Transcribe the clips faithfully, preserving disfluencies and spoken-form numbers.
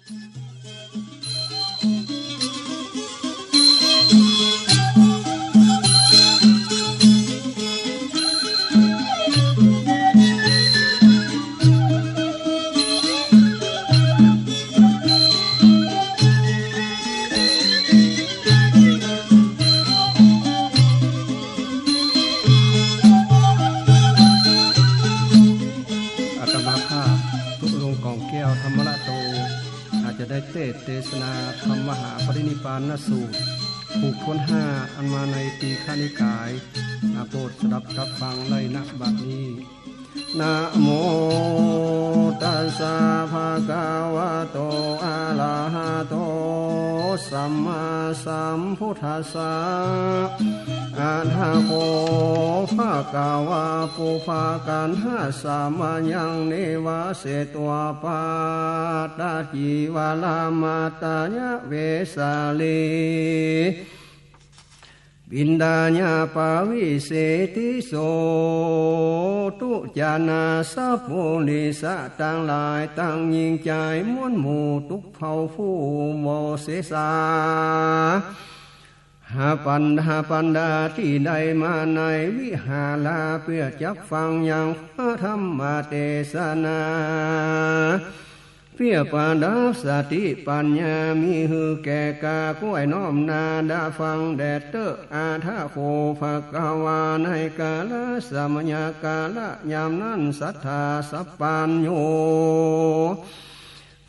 อาตมาภาพ ตุรงค์ ก่องแก้ว ธรรมระโต อาจจะได้เตสน์เตสนาธรรมมหาปรินิพพานสูตร ผูกถ้วนห้า อันมาในตีฆนิกาย อาโปรดสดับรับฟังไว้ ณ บัดนี้ นะโมตัสสะ ภะคะวะโต อะระหะโต สัมมาสัมพุทธัสสะ อะถะโข ภะคะวา ปุพพะกัณหะสะมะยัง นิวาเสตวา ปัตตะจีวะรามะตะยะเวสาลี ปิณฑายะปะวิเสติโสตุ จะนาสะปุริสะตังหลาย ตังญิงจายมวลหมู่ ตุ๊กเผ่าผู้บ่เสสา หาปันดา ปันดาตี้ได้มาในวิหารา เปื้อจักฟังยังพระธรรมเตสนา เปื้อประดับสติปัญญา มีหื้อแก่กล้า ควรน้อมหน้าดับฟังแด่เต๊อะ อะถะโข ภะคะวา ในกาละสะมะยะ กาละยามนั้น สัตถาสัพพัญญู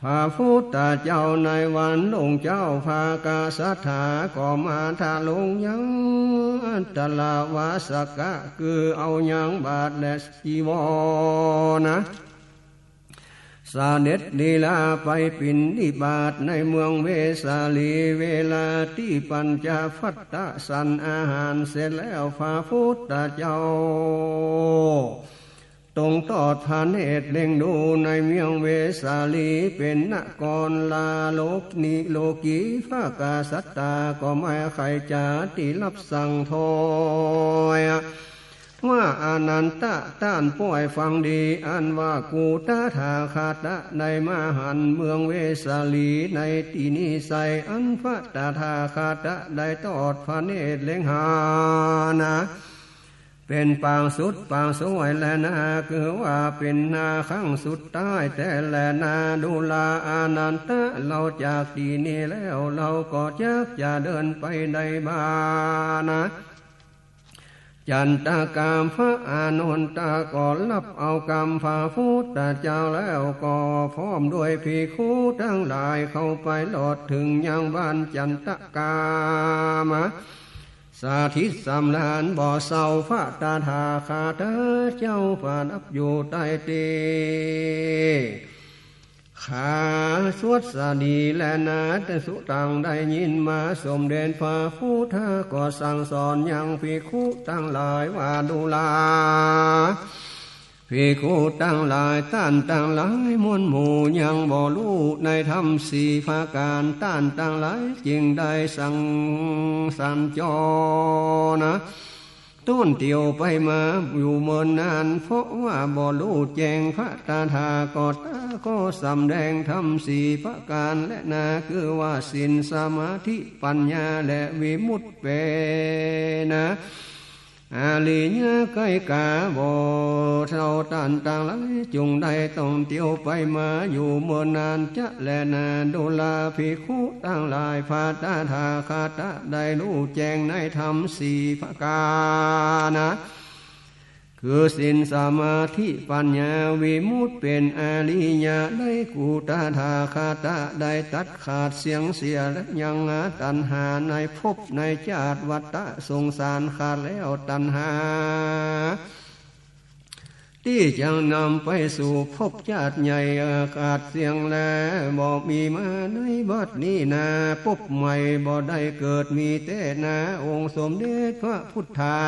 พระพุทธเจ้าในวันลงเจ้า ภาคสัตถาก็มาทะลงยังอัตตะละวาสกะ คือเอายังบาตรและจีวรนะ เสด็จลีลาไปปิณฑิบาตในเมืองเวสาลี เวลาตี้ปัญจพัตตะฉันอาหารเสร็จแล้ว พระพุทธเจ้า ตรงตอดพระเนตรเล็งดูในเมืองเวสาลี เป๋นนครลาโลกนิโลกี ภาคสัตถาก็ไม่ใค่จะตี้รับสั่งถ้อย ว่าอานันทะ ต้านป้อยฟังดี อันว่ากูตถาคตะได้มาหันเมืองเวสาลีในตี้นี้ไส้ อันพระตถาคตะได้ตอดพระเนตรเล็งหานะ เป๋นปางสุดปางสวยแลนา คือว่าเป๋นนาครั้งสุดท้ายแต๊แลนา ดูราอานันทะ เฮาจากตี้นี้แล้ว เฮาก็จักจะเดินไปได้บ้านะ จันตะกา พระอานนทะก็ฮับเอากำพระพุทธเจ้าแล้ว ก็พร้อมด้วยภิกขุตังหลาย เข้าไปฮอดเถิงยังบ้านจันตะกามา สถิตสำราญบ่เศร้า พระตถาคตะเจ้าประทับอยู่ใต้เตียง ขาสวัสดีแลนา แต่สุตังได้ยินมา สมเด็จพระพุทธะก็สั่งสอนยังภิกขุตังหลายว่า ดูรา ภิกขุตังหลาย ต้านตังหลายมวลหมู่ ยังบ่ฮู้ในธรรมสี่ประก๋าน ต้านตังหลายจึงได้สัญ สัญจรนะ ต้นเตียวไปมาอยู่เมินนาน เพราะว่าบ่ฮู้แจ้งพระตถาคตะ ก็สำแดงธรรมสี่ประก๋านแลนา คือว่าศีล สมาธิ ปัญญา และวิมุตติ เป๋นนะ อริยะไกกาบ่เศร้า ต้านตังหลายจุ่งได้ต้องเตียวไปมาอยู่เมินนานจะแลนา ดูราภิกขุตังหลาย พระตถาคตะได้ฮู้แจ้งในธรรมสี่ประก๋านนะ คือศีล สมาธิ ปัญญา วิมุตติ เป๋นอริยะ ได้กูตถาคตะได้ตัดขาดเสี้ยงเสียและยังตัณหาในภพในจาติวัฏฏะสงสาร ขาดแล้วตัณหา ตี้จะนำไปสู่ภพจาติใหญ่ ขาดเสี้ยงแล้วบ่มีมาในบัดนี้นา ภพใหม่บ่ได้เกิดมีแต๊นา องค์สมเด็จพระพุทธา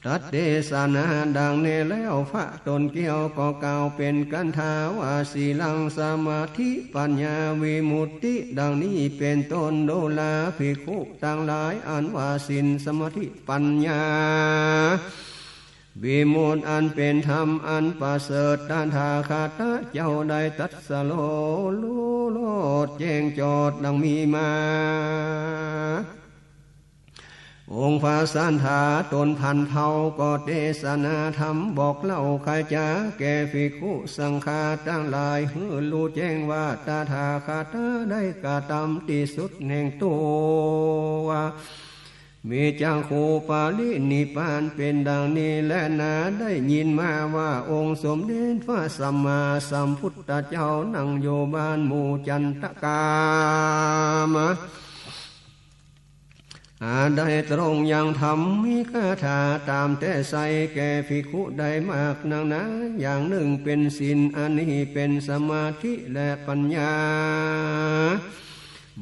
ตรัสเตสนาดังนี้แล้ว พระต๋นเกลี้ยวก็กล่าวเป๋นคันธาว่า ศีลัง สมาธิ ปัญญา วิมุตติ ดังนี้เป๋นต้น ดูราภิกขุตังหลาย อันว่าศีล สมาธิ ปัญญา วิมุตติอันเป๋นธรรมอันประเสริฐ ตถาคตะเจ้าได้ตรัสรู้ ฮู้โลดแจ้งจอดดังมีมา องค์พระสัณฑาตนพันเผ่าก็เตสนาธรรมบอกเล่าไขจ๋าแก่ภิกขุสังฆาตังหลาย หื้อฮู้แจ้งว่าตถาคตะได้กระตำตี้สุดแห่งตั๋ว มีจักขุปรินิพพานเป๋นดังนี้แลนา ได้ยินมาว่าองค์สมเด็จพระสัมมาสัมพุทธเจ้านั่งอยู่บ้านหมู่จันตคาม อาได้ตรงยังธรรมมีคาถาตามแต่ใส่แก่ภิกขุได้มากนักหนา อย่างนึ่งเป๋นศีล อันนี้เป๋นสมาธิและปัญญา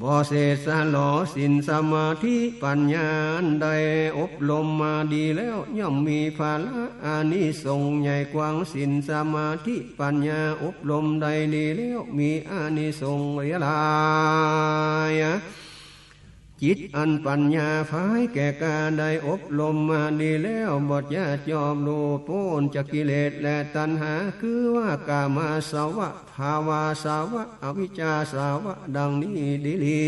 บ่เสสะหลอ ศีลสมาธิปัญญาอันได้อบรมมาดีแล้ว ย่อมมีผละอานิสงส์ใหญ่กว้าง ศีลสมาธิปัญญาอบรมได้ดีแล้ว มีอานิสงส์หลาย จิตอันปัญญาพายแก่กล้าได้อบรมมาดีแล้ว บ่จะจอบหลุดป๊นจากกิเลสและตัณหา คือว่ากามาสวะ ภวาสวะ อวิชชาสวะ ดังนี้ดีหลี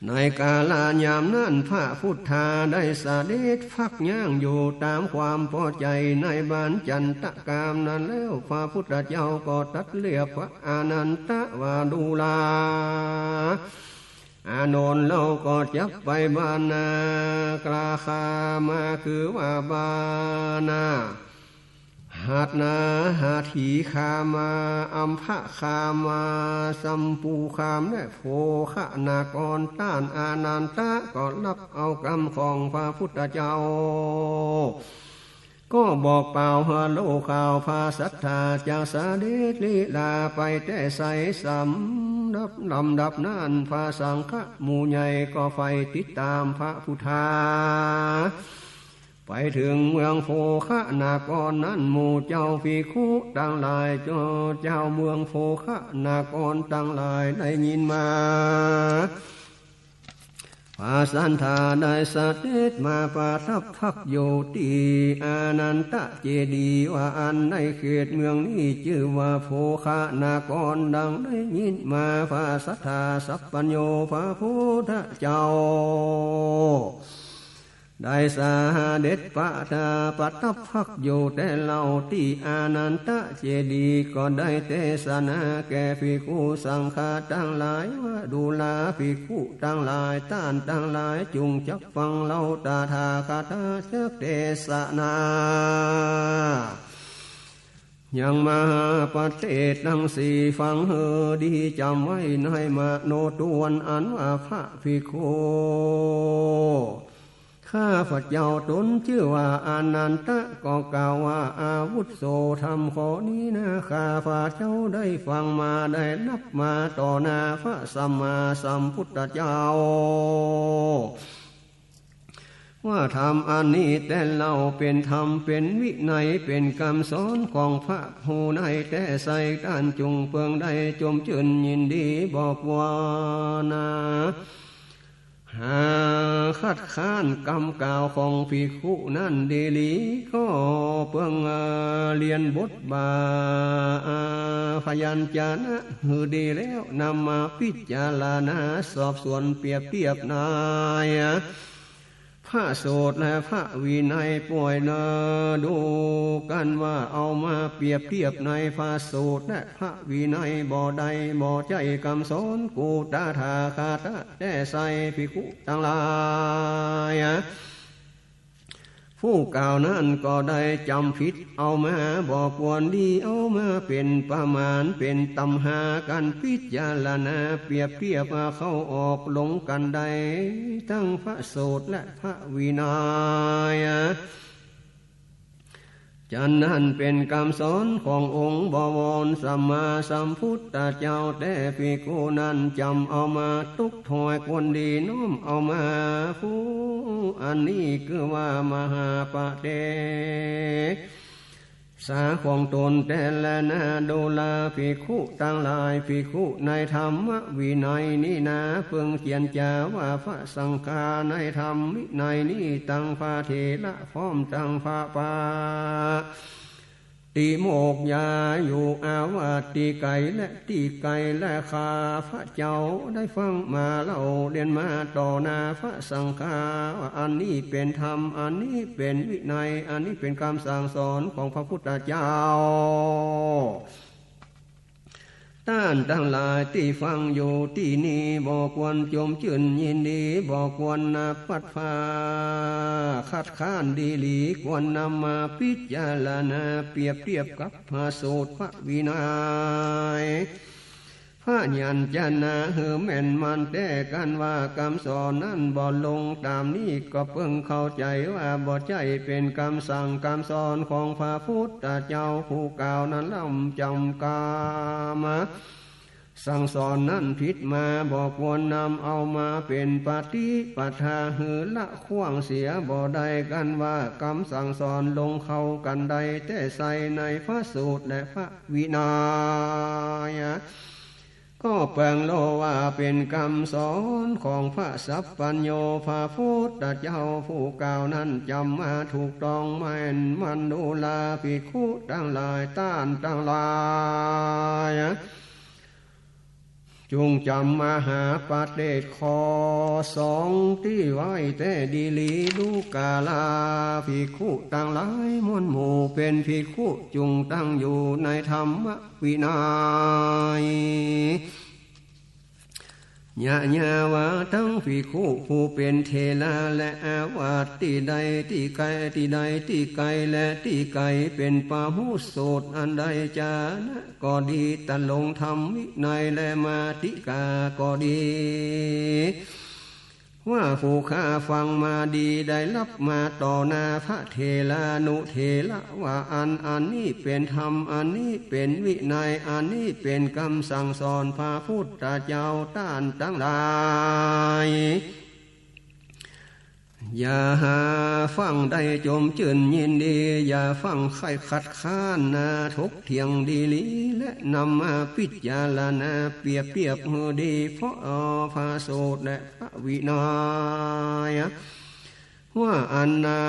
ในกาลยามนั้นพระพุทธาได้เสด็จพักยังอยู่ต๋ามความปอใจ๋ในบ้านจันตคามนั้นแล้ว พระพุทธเจ้าก็ตรัสเรียกพระอานันทะว่าดูรา อานนท์ เฮาก็จักไปบ้านนาคามา คือว่าบ้านนา หัตถนา หัตถีคามา อัมพคามา สัมปูคาม และโภคนคร ต้านอานันทะก็ฮับเอากำของพระพุทธเจ้า ก็บอกเป่าฮาโลข่าวพระสัตถาจักเสด็จลีลาไปแต่ไส สำหรับลำดับนั้นพระสังฆะหมู่ใหญ่ก็ใฝ่ติดต๋ามพระพุทธา ไปเถิงเมืองโภคนครนั้น หมู่เจ้าภิกขุตังหลาย เจ้า เจ้าเมืองโภคนครตังหลายได้ยินมา พระสัตถาได้เสด็จมาประทับพักอยู่ตี้อานันทะเจดีย์ ว่าอั้น ในเขตเมืองนี้จื้อว่าโภคนคร ดังได้ยินมา พระสัตถาสัพพัญญูพระพุทธเจ้า ได้เสด็จประทับพักอยู่แต่เล่าตี้อานันทะเจดีย์ ก็ได้เตสนาแก่ภิกขุสังฆะตังหลายว่า ดูราภิกขุตังหลาย ต้านตังหลายจุ่งจักฟังเล่า ตถาคตะจักเตสนา ยังมหาปเจกตังสี่ ฟังหื้อดีจ๋ำไว้ในมโนทวน อันว่าพระภิกขุ ข้าพเจ้าตนจื้อว่าอานันทะ ก็กล่าวว่า อาวุโส ธรรมข้อนี้นา ข้าพเจ้าได้ฟังมา ได้ฮับมาต่อหน้าพระสัมมาสัมพุทธเจ้า ว่าธรรมอันนี้แต่เล่าเป๋นธรรมเป๋นวินัย เป๋นกำสอนของพระผู้ในแต่ไส ต้านจุ่งเปิงได้จมจื้นยินดี บ่ควรนา หาคัดค้านกำกล่าวของภิกขุนั้นดีหลี ก็เปิง เอ่อ เฮียนบทบาท อ่า พยัญชนะหื้อดีแล้ว นำมาพิจารณาสอบสวนเปรียบเทียบใน พระสูตรและพระวินัย ป่วยเนอ ดูกั๋นว่าเอามาเปรียบเทียบในพระสูตรและพระวินัยบ่ได้ บ่ใจ้กำสอนกูตถาคตะแต่ไส ภิกขุตังหลาย ผู้กล่าวนั้นก็ได้จ๋ำผิดเอามา บ่ควรดีเอามาเป๋นประมาณ เป๋นตำหากั๋นพิจารณาเปรียบเทียบ เข้าออกลงกั๋นได้ ตึงพระสูตรและพระวินัย จั้นนั้นเป๋นกำสอนขององค์บวรสัมมาสัมพุทธเจ้า แต่ภิกขุนั้นจ๋ำเอามาตกถ้อยควรดี น้อมเอามา ผู้อันนี้คือว่ามหาปเจก สาของตนแต๊แลนา ดูราภิกขุตังหลาย ภิกขุในธรรมวินัยนี้นา เปิงเจียรจาว่าพระสังฆาในธรรมวินัยนี้ ตังพระเถระพร้อมตังพระปาติโมกข์ยาอยู่อาวาสตี้ไก๋และตี้ใก้ และข้าพระเจ้าได้ฟังมาเล่าเรียนมาต่อหน้าพระสังฆาว่า อันนี้เป๋นธรรม อันนี้เป๋นวินัย อันนี้เป๋นกำสั่งสอนของพระพุทธเจ้า ต้านตังหลายตี้ฟังอยู่ตี้นี่ บ่ควรจมจื้นยินดี บ่ควรนาปัดฟ้าคัดค้านดีหลี ควรนำมาพิจารณาเปรียบเตียบกับพระสูตรพระวินัย พยัญชนะหื้อแม่นมั่นแต๊กั๋นว่ากำสอนนั้นบ่ลงต๋ามนี้ ก็เปิงเข้าใจ๋ว่าบ่ใจ้เป๋นกำสั่งกำสอนของพระพุทธเจ้าผู้กล่าวนั้นลำ จำกำสั่งสอนนั้นผิดมา บ่ควรนำเอามาเป๋นปฏิปทาหื้อละขว้างเสีย บ่ได้กั๋นว่ากำสั่งสอนลงเข้ากั๋นได้แต๊ไส้ในพระสูตรและพระวินัย ก็เปิงโลว่าเป๋นกำสอนของพระสัพพัญญูพระพุทธเจ้าผู้กล่าวนั้น จ๋ำมาถูกต้องแม่นมั่น ดูราภิกขุตังหลาย ต้านตังหลาย จุ่งจ๋ำมหาปเตศข้อสองตี้ไว้แต๊ดีหลี ดูราภิกขุตังหลาย มวลหมู่เป๋นภิกขุ จุ่งตั้งอยู่ในธรรมวินัย ยะยาวาตังภิกขุผู้เป๋นเถระ และอาวาสตี้ใดตี้ไก๋ ตี้ใดตี้ไก๋และตี้ไก๋ เป๋นปาหุสูตรอันใด จานะก็ดี ตรงธรรมวินัยและมาติกาก็ดี ว่าผู้ข้าฟังมาดี ได้ฮับมาต่อหน้าพระเถรานุเถระว่าอั้น อันนี้เป๋นธรรม อันนี้เป๋นวินัย อันนี้เป๋นกำสั่งสอนพระพุทธเจ้า ต้านตังหลาย อย่าฟังได้จมจื้นยินดี อย่าฟังใค่คัดค้านนา ถกเถียงดีหลี และนำมาพิจารณาเปรียบเตียบหื้อดี เพราะพระสูตรและพระวินัย ว่าอั้นนา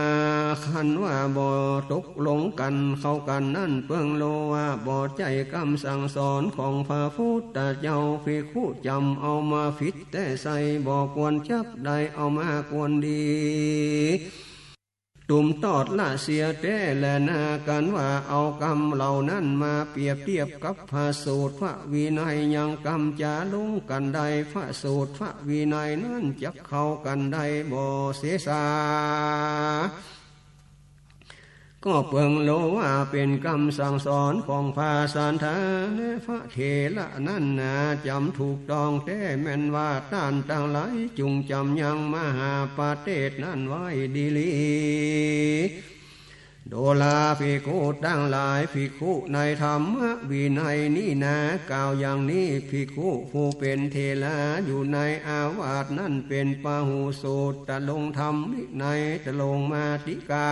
คันว่าบ่ตกลงกั๋นเข้ากั๋นนั้น เปิงโลว่าบ่ใจ้กำสั่งสอนของพระพุทธเจ้า ภิกขุจ๋ำเอามาผิดแต๊ไส้ บ่ควรจักได้เอามาควรดี ตุ้มตอดละเสียแต๊แลนา กั๋นว่าเอากำเหล่านั้นมาเปรียบเตียบกับพระสูตรพระวินัย ยังกำจ๋าลงกั๋นได้ พระสูตรพระวินัยนั้นจักเข้ากั๋นได้บ่เสสา ก็เปิงโลว่าเป๋นกำสั่งสอนของพระสัณฐาและพระเถระนั้นนา จ๋ำถูกต้องแต๊แม่นว่า ต้านตังหลายจุ่งจ๋ำยังมหาปเตศนั้นไว้ดีหลี ดูราภิกขุตังหลาย ภิกขุในธรรมวินัยนี้นา กล่าวอย่างนี้ ภิกขุผู้เป๋นเถระอยู่ในอาวาสนั้น เป๋นปาหุสูตรตรงธรรมวินัย ตรงมาติกา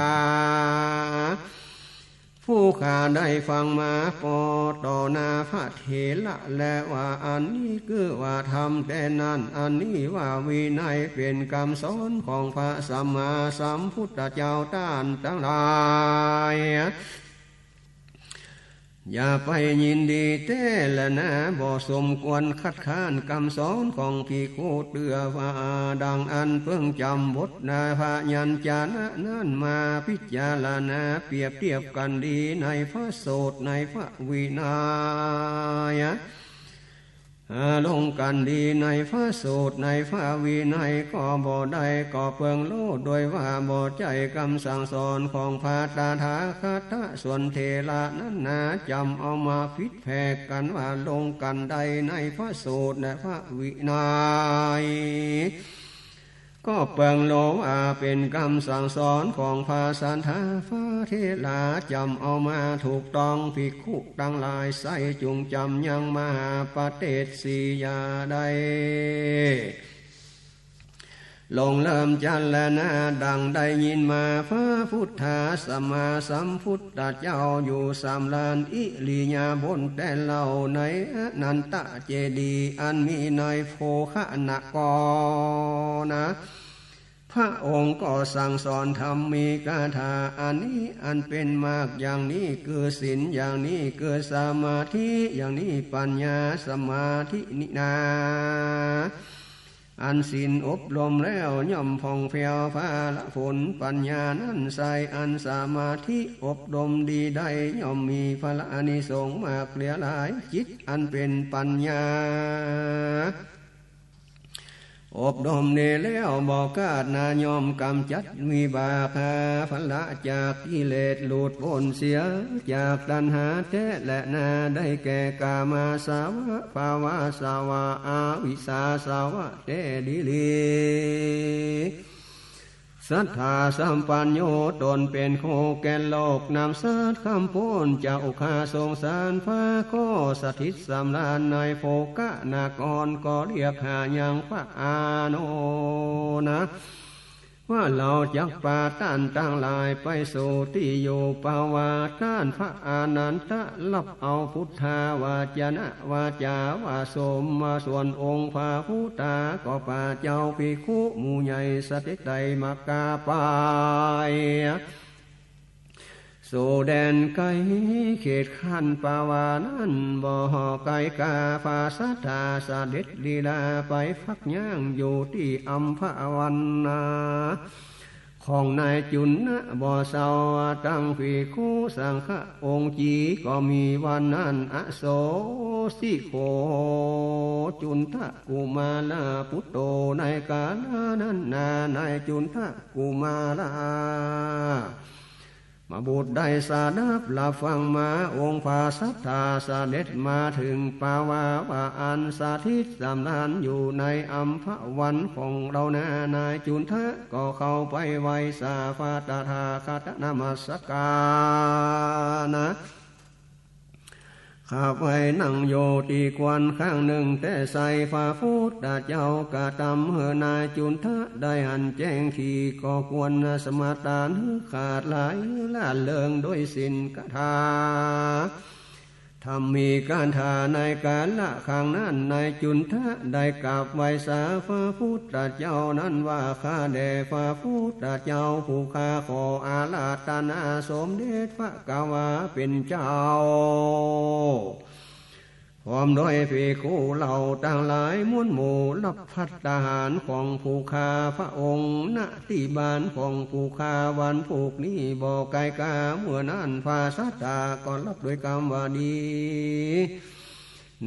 ผู้ข้าได้ฟังมาปอต่อหน้าพระเถระ และว่าอันนี้คือว่าธรรมแต๊นั้น อันนี้ว่าวินัย เป๋นกำสอนของพระสัมมาสัมพุทธเจ้า ต้านตังหลาย อย่าไปยินดีแต๊แลนา บ่สมควรคัดค้านกำสอนของภิกขุ เตื้อว่าดังอั้นเปิงจ๋ำบทนาพยัญชนะนั้นมาพิจารณาเปรียบเตียบกั๋นดีในพระสูตรในพระวินัย อ่า ลงกั๋นดีในพระสูตรในพระวินัยก็บ่ได้ ก็เปิงโลด้วยว่าบ่ใจ้กำสั่งสอนของพระตถาคตะ ส่วนเถระนั้นนาจ๋ำเอามาผิดแผกกั๋นว่าลงกั๋นได้ในพระสูตรและพระวินัย ก็เปิงโลว่าเป๋นกำสั่งสอนของพระสัณฐา พระเถระจ๋ำเอามาถูกต้อง ภิกขุตังหลายใส่จุ่งจ๋ำยังมหาปเตศสี่อย่าได้ ลงเริ่มจันแลนา ดังได้ยินมา พระพุทธาสัมมาสัมพุทธเจ้า อยู่สำราญอิริยาบถแต่เล่า ในอนันตเจดีย์อันมีในโภคนครนะ พระองค์ก็สั่งสอนธรรมีกถาอันนี้ อันเป็นมรรคอย่างนี้ คือศีลอย่างนี้ คือสมาธิอย่างนี้ ปัญญาสมาธินี้นา อันศีลอบรมแล้วย่อมผ่องแผ้วผละผล ปัญญานั้นใสอันสมาธิอบรมดีได้ ย่อมมีผลอานิสงส์มากเหลือหลาย จิตอันเป็นปัญญา อบรมดีแล้วบ่คาดนา ย่อมกำจัดวิบาก ผละจากกิเลส หลุดป๊นเสียจากตัณหาแต๊แลนา ได้แก่กามาสวะ ภวาสวะ อวิชชาสวะแต๊ดีหลี สัตถาสัมปัญโญ ตนเป็นคู่แก่นโลก นำสัตว์ข้ามป๊นจากอุคคาสงสาร พระก็สถิตสำราญในโภคนคร ก็เรียกหายังพระอานนท์นะ ว่าเฮาจักปาต้านตังหลายไปสู่ตี้อยู่ ปวาต้าน พระอานันทะฮับเอาพุทธาวจนะ วาจาว่าชมว่าสรรเสริญองค์พระพุทธา ก็ปาเจ้าภิกขุหมู่ใหญ่สะเต๊ะไตมากราบไหว้ สู่แดนไก๋เขตคันธะ ปวานั้นบ่ไก๋กา พระสัตถาเสด็จลีลาไปพักย้างอยู่ตี้อัมพวันนา ของนายจุนทะบ่เศร้า ตังภิกขุสังฆะองค์จี๋ ก็มีวันนั้น อโสสิโข จุนทะกุมารปุตโต ในกาลานั้นนา นายจุนทะกุมาร มาบุตรได้สดับฮับฟังมา องค์พระสัตถาเสด็จมาเถิง ปวาว่าอันสถิตสำราญอยู่ในอัมพวันของเฮานา นายจุนทะก็เข้าไปไหว้สาพระตถาคตนมัสการนะ ข้าไปนั่งอยู่ตี้ควรข้างนึ่งแต๊ไซร้ พระพุทธเจ้ากระตำหื้อนายจุนทะได้หันแจ้งดี ก็ควรสมาทานหื้อขาดหลาย ร่าเริงด้วยศีลคาถา ธรรมีกถา ในกาละครั้งนั้น นายจุนทะได้กราบไหว้สาพระพุทธเจ้านั้นว่า ข้าแด่พระพุทธเจ้าผู้ข้าขออาราธนาสมเด็จพระ กวาเป๋นเจ้า พร้อมด้วยภิกขุเหล่าตังหลายมวลหมู่ ฮับภัตตาหารของผู้ข้าพระองค์ ณ ตี้บ้านของผู้ข้าวันพูกนี้บ่ไก๋กา เมื่อนั้นพระสัตถาก็ฮับด้วยกำว่าดี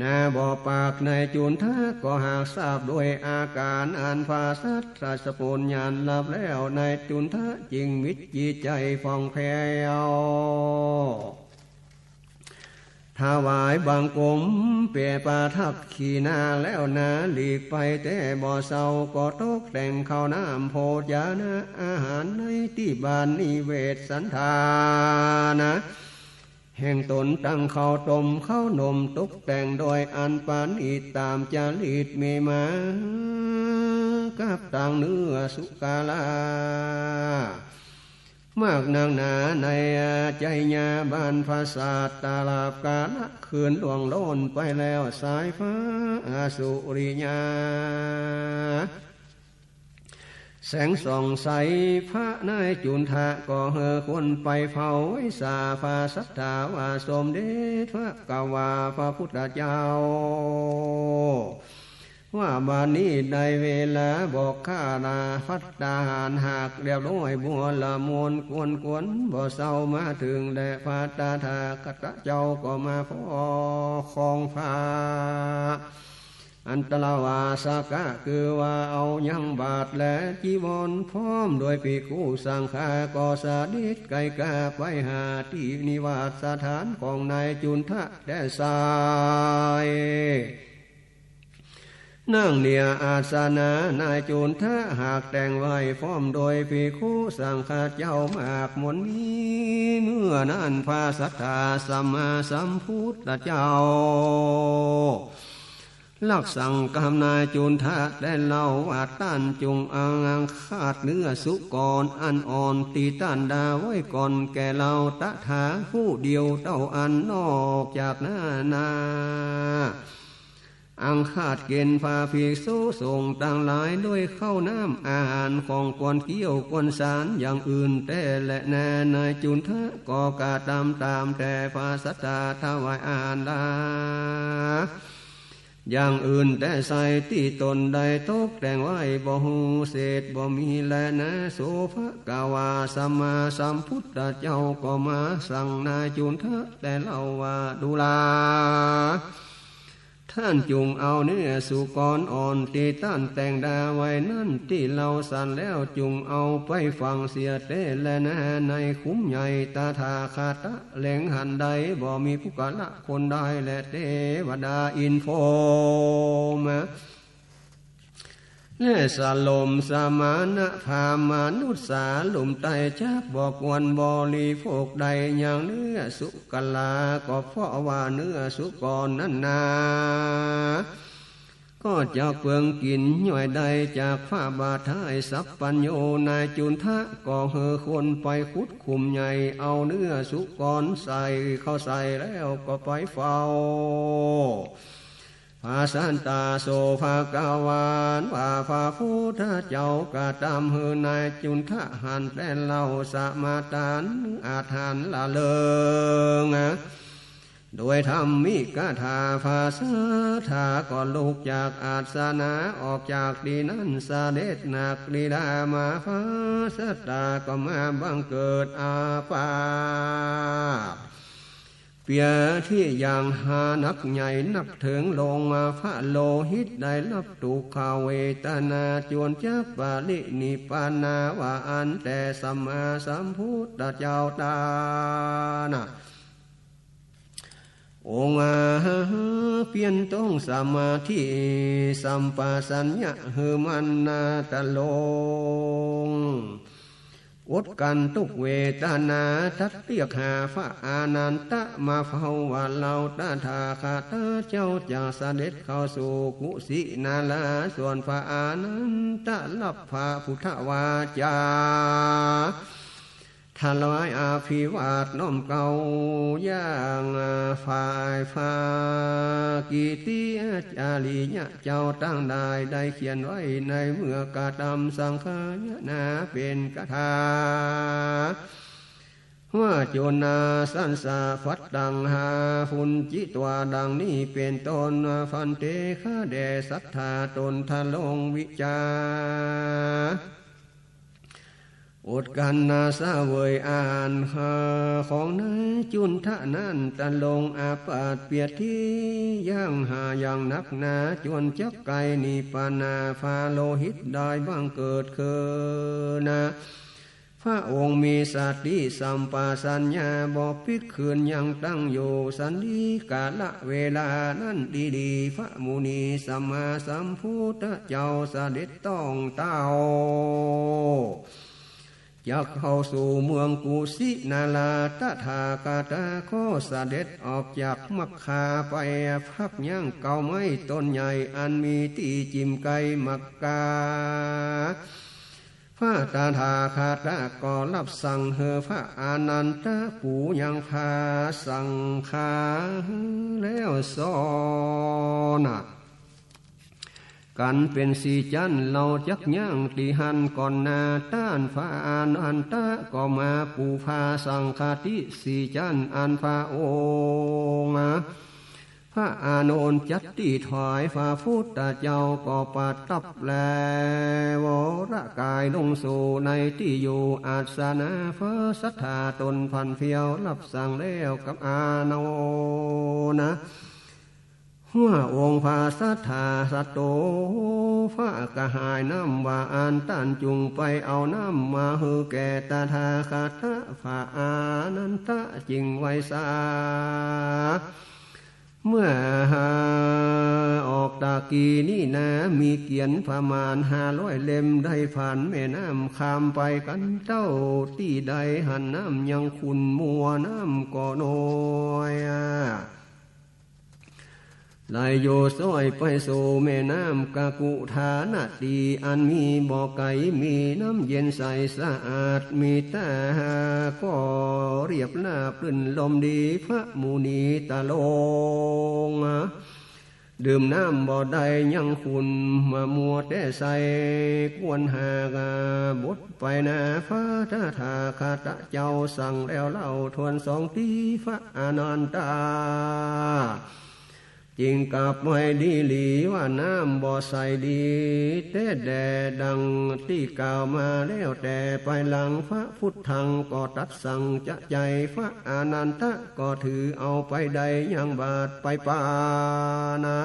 นา บ่ปาก นายจุนทะก็หากทราบด้วยอาก๋านอันพระสัตถาสะโพญญาณฮับแล้ว นายจุนทะจึงมีจิตใจ๋ผ่องแผ้ว ถวายบังคมเป๋นปาทักขิณาแล้วนา หลีกไปแต๊บ่เศร้า ก็ตกแต่งข้าวน้ำโภจนะอาหารในตี้บ้านนิเวศสันฐานะแห่งต๋น ตังข้าวต้มข้าวนม ตกแต่งโดยอันประณีตต๋ามจริตมีมา กับตังเนื้อสุกาลา มากนักหนาในไชยาบ้านพระสัตถาฮับกาละคืนล่วงโลนไปแล้ว สายฟ้าสุริยา แสงส่องใส พระนายจุนทะก็หื้อคนไปเฝ้าไหว้สาพระสัตถาว่า สมเด็จพระกวาพระพุทธเจ้า ว่าบัดนี้ได้เวลาบ่ข้าราภัตตาหาร หากเรียบร้อยบัวละมวลควรควรบ่เศร้ามาเถิง และพระตถาคตเจ้าก็มาพอของผ้าอันตรวาสกะ คือว่าเอายังบาตรและจีวร พร้อมด้วยภิกขุสังฆา ก็เสด็จไก๋กาไปหาตี้นิวาสสถานของนายจุนทะแต๊ไซร้ นั่งเนียอาสนะนายจุนทะหากแต่งไว้ พร้อมโดยภิกขุสังฆะเจ้ามากมวลมี เมื่อนั้นพระสัตถาสัมมาสัมพุทธเจ้า รับสั่งกำนายจุนทะแต่เล่าว่า ต้านจุ่งอังคาดเนื้อสุกรอันอ่อนตี้ต้านดาไว้ก่อนแก่เฮาตถาผู้เดียวเต้าอั้น นอกจากนั้นนา อังคาดเก๋ณฑ์พระภิกษุสงฆ์ตังหลายด้วยข้าวน้ำอาหารของควรเคี้ยวควรสานอย่างอื่นแต๊แลนา นายจุนทะก็กระตำต๋ามแต่พระศาสดาถวายอาหารลา อย่างอื่นแต๊ไส้ตี้ต๋นได้ตกแต่งไว้บ่ฮู้เศษบ่มีแลนา โส ภควา สัมมาสัมพุทธเจ้าก็มาสั่งนายจุนทะแต่เล่าว่า ดูรา ต้านจุ่งเอาเนื้อสุกรอ่อนตี้ต้านแต่งดาไว้นั้นตี้เฮาสันแล้ว จุ่งเอาไปฝังเสียแต๊แลนา ในขุมใหญ่ ตถาคตะเล็งหันได้ บ่มีปุคคละคนใดและเตวดาอินทร์พรหม และสรหมสมณะพราหมณ์มนุษย์สาลุ่มใต้จักบ่ควรบริโภคได้ อย่างเนื้อสุกรา ก็เพราะว่าเนื้อสุกรนั้นนา ก็จะเปิงกิ๋นย่อยได้จากพระบาทายสัพพัญญู นายจุนทะก็หื้อคนไปขุดขุมใหญ่ เอาเนื้อสุกรใส่เข้าใส่แล้วก็ไปเฝ้า พระศาสดา โส ภควา ว่าพระพุทธเจ้ากระตำหื้อนายจุนทะหันแต่เล่า สมาทานอาหารละเลิง โดยธรรมิกถา พระศาสดาก็ลุกจากอาสนะออกจากตี้นั้น เสด็จนักลีลามา พระศาสดาก็มาบังเกิดอาพาธ เปียรติอย่างหานักใหญ่นักเถิง ลงมาพระโลหิตได้รับทุกขเวทนา จวนจักปรินิพพานา ว่าอั้นแต๊ สัมมาสัมพุทธเจ้าต๋านา องค์มาเปียรต้องสมาธิสัมปชัญญะหื้อมั่นนา ตะลง อดกลั้นทุกขเวทนา ตรัสเรียกหาพระอานันทะมาเฝ้าว่า เฮาตถาคตเจ้าจะเสด็จเข้าสู่กุสินารา ส่วนพระอานันทะรับพระพุทธวาจา ถวายอภิวาทน้อมเกล้าอย่างฝ่ายพระกิตติอาจาริยะเจ้าตังหลายได้เขียนไว้ในเมื่อกระตำสังขายนาเป๋นคาถา ว่า โจนาสัสสะภัตตังหาภุญญิตวา ดังนี้เป๋นต้น ภันเต ข้าแด่ศรัทธาต๋น ทะลงวิจา อดกลั้นนาเสวยอาหารของนายจุนทะนั้น ตะลงอาพาธเปียรติอย่างหาอย่างนักหนา จวนจักใก้นิพพานา พระโลหิตได้บังเกิดขึ้นนา พระองค์มีสติสัมปชัญญะบ่ปิกคืนยังตั้งอยู่ สันติกาละเวลานั้นดีๆ พระมุนีสัมมาสัมพุทธเจ้าเสด็จต้องเต้า จักเข้าสู่เมืองกุสินารา ตถาคตก็เสด็จออกจากมัคคาไป พักยังเก๊าไม้ต้นใหญ่อันมีตี้จิ่มใก้มัคคา พระตถาคตก็รับสั่งหื้อพระอานันทะปูยังผ้าสังฆาแล้วสอน กั๋นเป๋นสี่จั้น เฮาจักยั้งตี้หั้นก่อนนา ต้านพระอานันทะก็มาปูผ้าสังฆาตี้สี่จั้น อันพระองค์พระอานนท์จัดตี้ถวาย พระพุทธเจ้าก็ประทับแล วรกายลงสู่ในตี้อยู่ อัสสนะ พระศรัทธาต๋นพันเพียว รับสั่งแล้วกับอานนท์นะ ว่าองค์พระศรัทธาสัตโต พระกระหายน้ำว่าอั้น ต้านจุ่งไปเอาน้ำมาหื้อแก่ตถาคต พระอานันทะจึงไหว้สา เมื่อออกตะกี้นี้นา มีเขียนประมาณห้าร้อยเล่ม ได้ผ่านแม่น้ำข้ามไปกั๋นเต้าตี้ใด หันน้ำยังขุ่นมัว น้ำก็น้อย ไหลอยู่ซ้อยไปสู่แม่น้ำกกุธานาตี อันมีบ่อไก๋ มีน้ำเย็นใสสะอาด มีต๋าก่อเรียบราบรื่นรมดี พระมุนีตะลง ดื่มน้ำบ่ได้ยังขุ่น มามัวแต่ใส่ควรหาก บทไปนา พระตถาคตะเจ้าสั่งแล้วเล่า ทวนสองตี้ พระอานันทะ จึงกลับไหว้ดีหลีว่า น้ำบ่ใสดีแต๊แด่ ดังตี้กล่าวมาแล้วแต่ไปหลัง พระพุทธังก็ตรัสสั่งจะใจ้ พระอานันทะก็ถือเอาไปได้ยังบาตรไปปานะ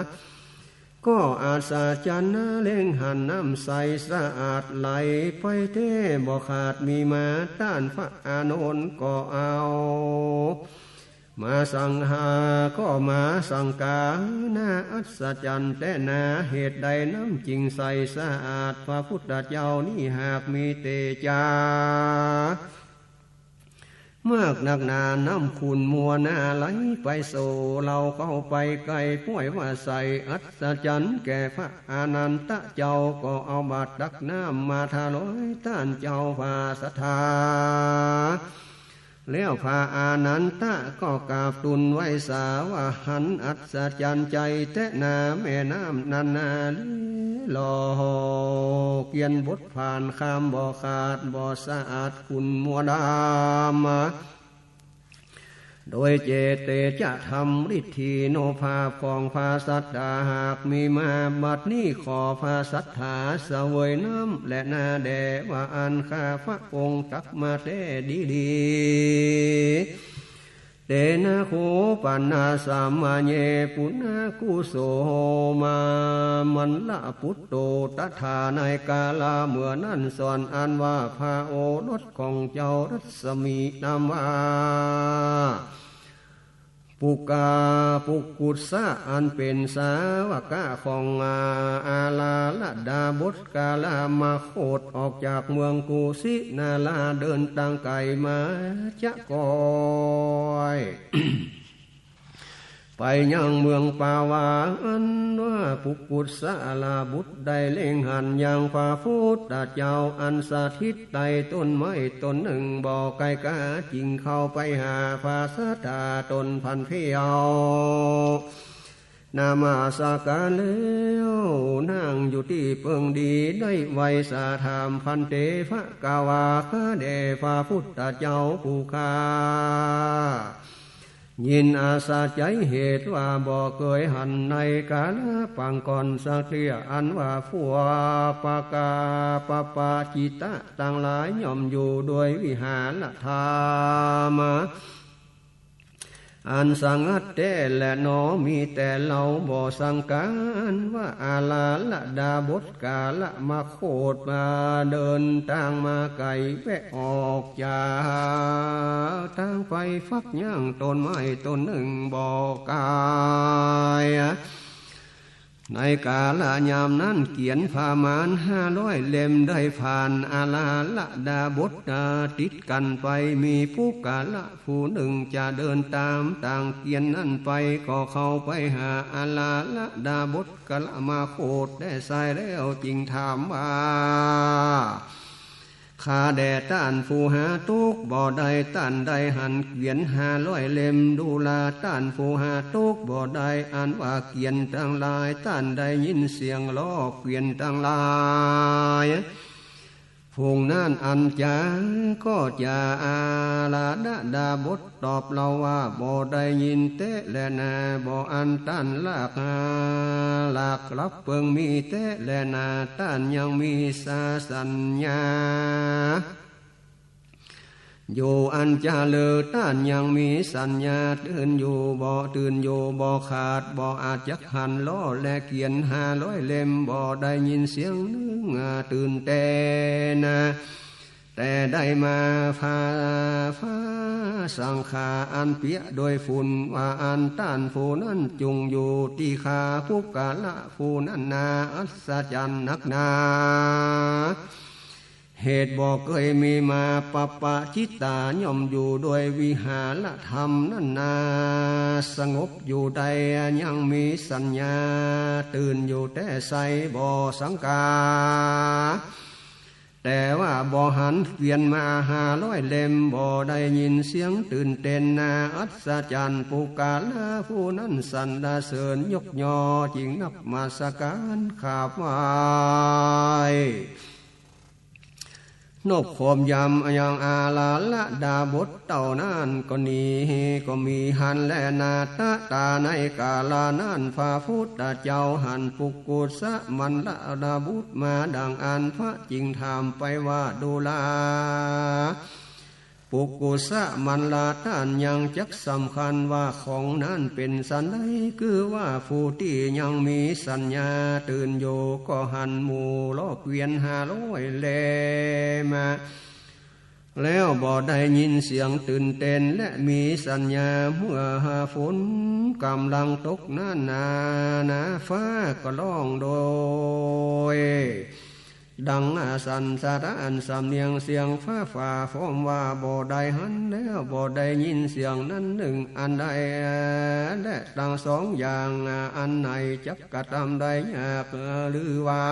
ก็อัศจรรย์นะ เล็งหันน้ำใสสะอาดไหลไปแต๊บ่ขาด มีมาต้านพระอานนท์ก็เอา มาสังหาก็มาสังกา น่าอัศจรรย์แต๊นา เหตุใดน้ำจึงใสสะอาด พระพุทธเจ้านี้หากมีเตจา มากนักหนา น้ำขุ่นมัวหน้าไหลไปสู่ เฮาเข้าไปใก้ ป้วยว่าใส อัศจรรย์แก่พระอานันทะเจ้า ก็เอาบาตรตักน้ำมาถวายต้านเจ้าพระศาสดา แล้วพระอานันทะก็กราบทูลไหว้สาว่า หันอัศจรรย์ใจ๋แต๊นา แม่น้ำนั้นนาลีหล่อ เกวียนบดผ่านข้ามบ่ขาด บ่สะอาดขุ่นมัวดำ โดยเจเตจะธรรม ฤทธีนุภาพของพระศาสดาหากมีมา บัดนี้ขอพระศาสดาเสวยน้ำแลนาแด่ ว่าอั้น ข้าพระองค์ตักมาแต๊ดีหลี เตนะโข ปะนะ สะมะเย ปุณะ กุโส มา มัลละปุตโต ตถา ในกาละเมื่อนั้น สอนอันว่าพระโอรสของเจ้ารัศมีนามว่า ปุกกา ปุกกุสสะ อันเป๋นสาวกะของอา อาลาละดาบท กาละมะโคฏ ออกจากเมืองกุสินารา เดินตางไก๋มาจะก้อย ไปยังเมืองปาวา อันว่าปุกกุสสะละบุตรได้เล็งหันยังพระพุทธเจ้า อันสถิตใต้ต้นไม้ต้นนึ่งบ่ไก๋กา จึงเข้าไปหาพระศาสดาตนพันเพียว นมัสการแล้ว นั่งอยู่ตี้เปิงดี ได้ไหว้สาถาม ภันเต ภะคะวา ข้าแด่พระพุทธเจ้าผู้ข้า ยินอาศาไจ เหตุว่าบ่เกยหันในกาละปางก่อนสักเตื้อ อันว่าพวกปะกาปะปะจิตะตังหลายย่อมอยู่ด้วยวิหารธรรม อันสงัดแต๊แลหนอ มีแต่เฮาบ่สังกา อันว่าอาลาละดาบท กาละมะโคฏ มาเดินตางมาไก๋ แวะออกจากตางไปพักยังต้นไม้ต้นนึ่งบ่ไก๋ ในกาละยามนั้นเกวียนประมาณห้าร้อยเล่มได้ผ่านอาลาละดาบท ติดกั๋นไป มีปุคคละผู้นึ่งจะเดินต๋ามตางเกวียนนั้นไป ก็เข้าไปหาอาลาละดาบท กาละมะโคฏ แต๊ไส้แล้วจึงถามว่า ข้าแด่ต้านผู้หาตุ๊กข์บ่ได้ ต้านได้หันเกวียนห้าร้อยเล่ม ดูราต้านผู้หาตุ๊กข์บ่ได้ อันว่าเกวียนตังหลาย ต้านได้ยินเสียงล้อเกวียนตังหลาย ฝูงนั้นอันจา ก็จา อาลาละดาบทตอบเฮาว่า บ่ได้ยินแต๊แลนา บ่อั้นต้านหลัก หลักลับเปิงมีแต๊แลนา ต้านยังมีสาสัญญา อยู่อันจะเลิก ต้านยังมีสัญญา ตื่นอยู่บ่ ตื่นอยู่บ่ขาด บ่อาจจักหันล้อและเกวียนห้าร้อยเล่ม บ่ได้ยินเสียงนึ่งตื่นแต๊นา แต่ได้มาผ้า ผ้าสังขาอันเปียะโดยฝุ่น ว่าอั้นต้านผู้นั้นจุ่งอยู่ตี้ข้าปุคคละผู้นั้นนา อัศจรรย์นักหนา เหตุบ่เกยมีมา ปปะจิตตา ย่อมอยู่โดยวิหารธรรมนั้นนา สงบอยู่ได้ ยังมีสัญญา ตื่นอยู่แต่ใส บ่สังกา แต่ว่าบ่หันเกวียนมาห้าร้อยเล่ม บ่ได้ยินเสียงตื่นเต้นนา อัศจรรย์ ปุคคละผู้นั้นสรรเสริญยกยอ จึงนมัสการกราบไหว้ นบขมยำยังอาราธดาบทเต้านั้นก็ดี ก็มีหั้นแลนา ตะตา ในกาละนั้น พระพุทธเจ้าหันปุกุสะมัลละบุตรมาดังอั้น พระจึงถามไปว่า ดูรา ปุกุสะมัลละ ต้านยังจักสำคัญว่าของนั้นเป๋นสันใด คือว่าผู้ตี้ยังมีสัญญาตื่นอยู่ ก็หันหมู่ล้อเกวียนห้าร้อยเล่มมา แล้วบ่ได้ยินเสียงตื่นเต้น และมีสัญญา เมื่อฝนก่ำลังตกนั้นนานา ฟ้าก็ฮ้องโดย ดังสันสะท้านสำเนียงเสียงฟ้าผ่า พร้อมว่าบ่ได้หันแล้วบ่ได้ยินเสียงนั้นนึ่งอันใด และตังสองอย่างอันไหนจักกระทำได้ยาก หรือว่า